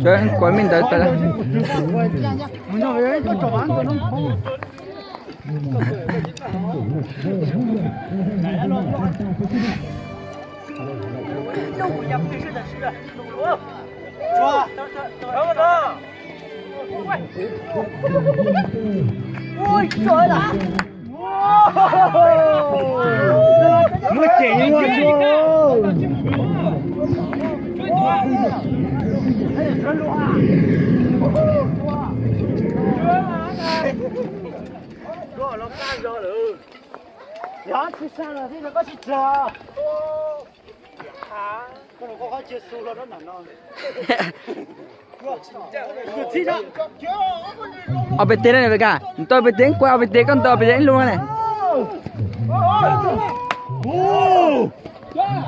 Cov kuv me ntawd tas. Muab cem ua tsuag. Yog tsis sa los thiab koj tsis tsa. Koj los koj qhov chaw xu los rau nram no. Ob peb teg na Pes Kas, tau peb teg kuaj ob peb teg koj ntau peb teg lub ne.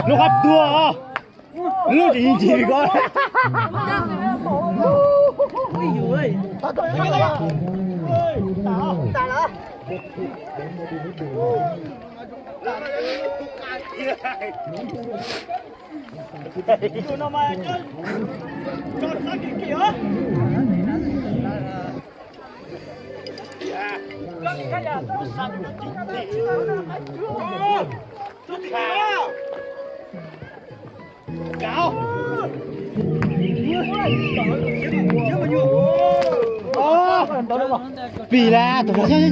Lub qab tuag, lub tsis yeej tsis ko. Pim las tus no.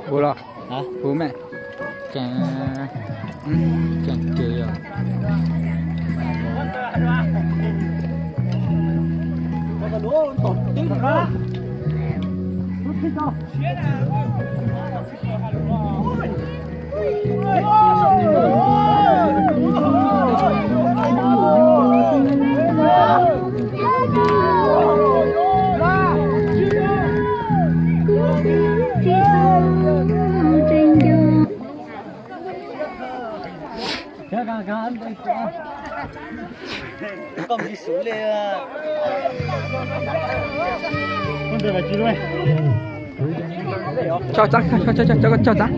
Hu los, hu me. Tseem, tseem ces yog. Tso txab, tso txab, tso txab.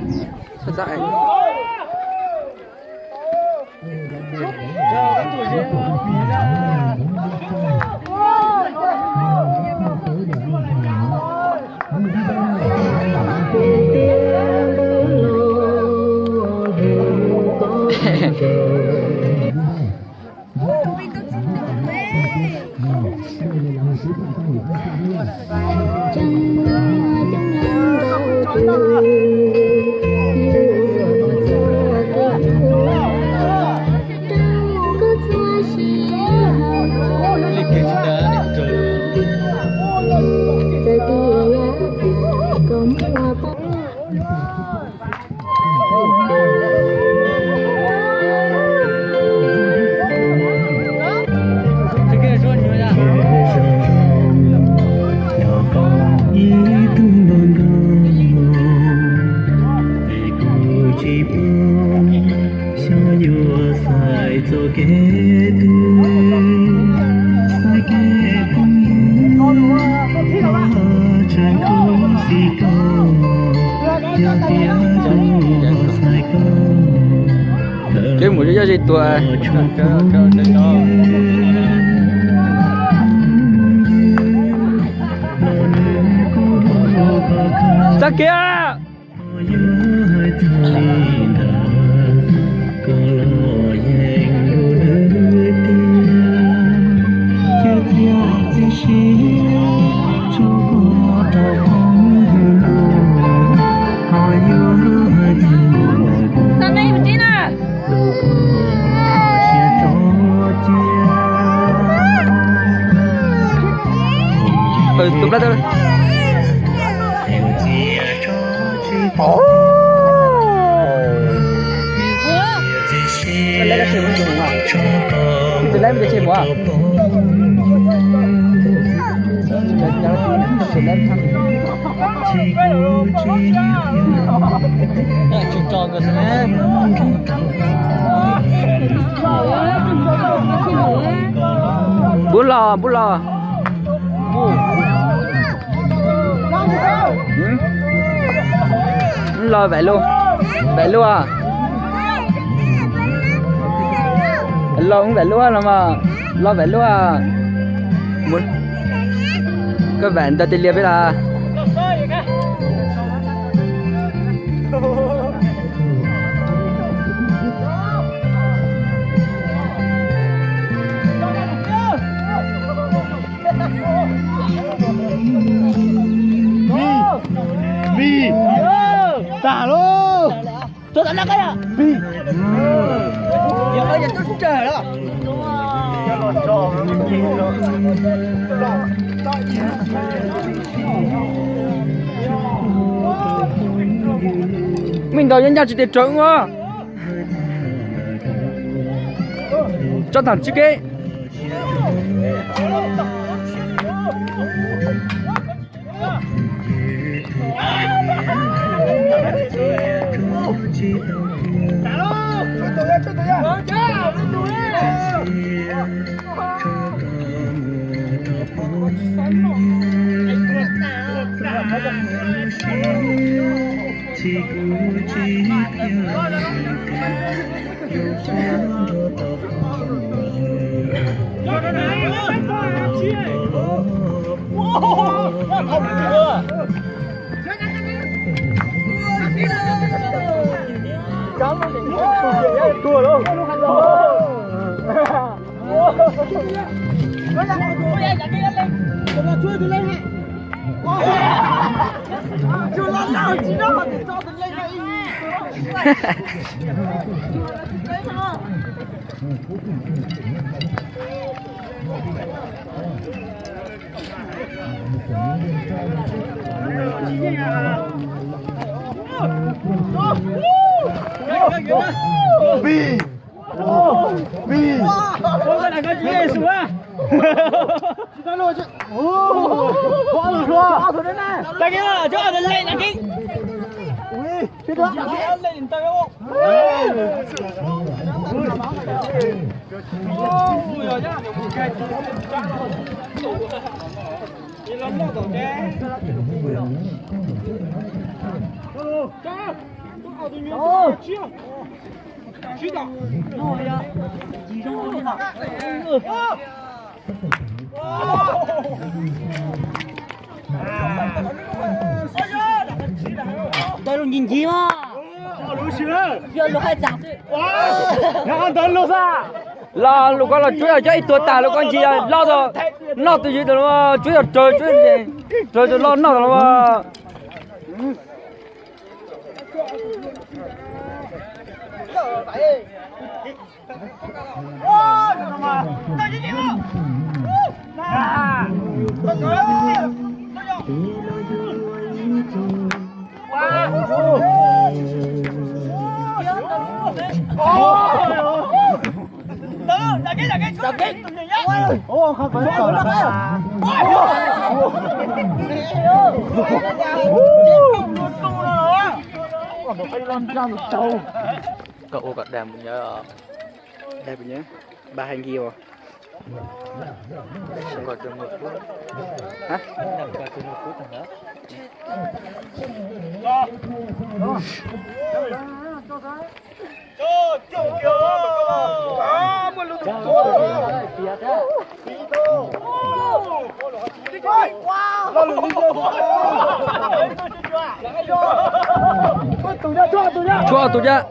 Ib tug npau npau, kuv tsis paub xyov yuav xaiv txoj kev twg, xaiv kev phooj ywg los tseem kub xim koj, yog tias kuv xaiv koj. Kev mus yog zej tua. Txoj kev. Xav me tus tib na. Tus plab tau. Tus lab mus tus tseg mus. Tsis tso nkawd xwb ne. Pub los, pub los. Los Vam Luj, Vam Luj. Los Vam Luj los mas, los Vam Luj. Koj Vam ntawd tis lias peb las. Vij, Vij, tas lauj. Vij. Mej ntaus nyob ncaj tsis tes rawv ua. Tso tham tsis kev. Ntawd lus ncig ncig mas. Yog lus hais txaus xwb. Ntawd lus xwb. Los lus ko los tsuav yog coj ib tug tas, lus ko ncig loj tas noj tus yws tas los tsuav yog raws, raws tus loj noj tas los. Koj ua kom dag mus nyob, dag mus nyob, ba hais nkis os. Tshuav tus cab.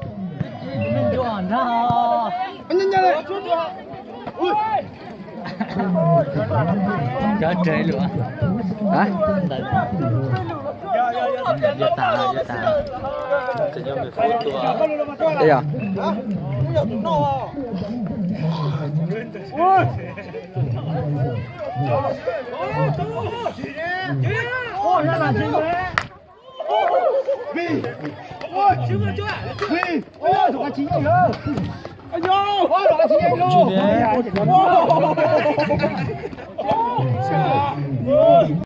Cov tsev lawm. Yuav tas, yuav tas. Ej yog.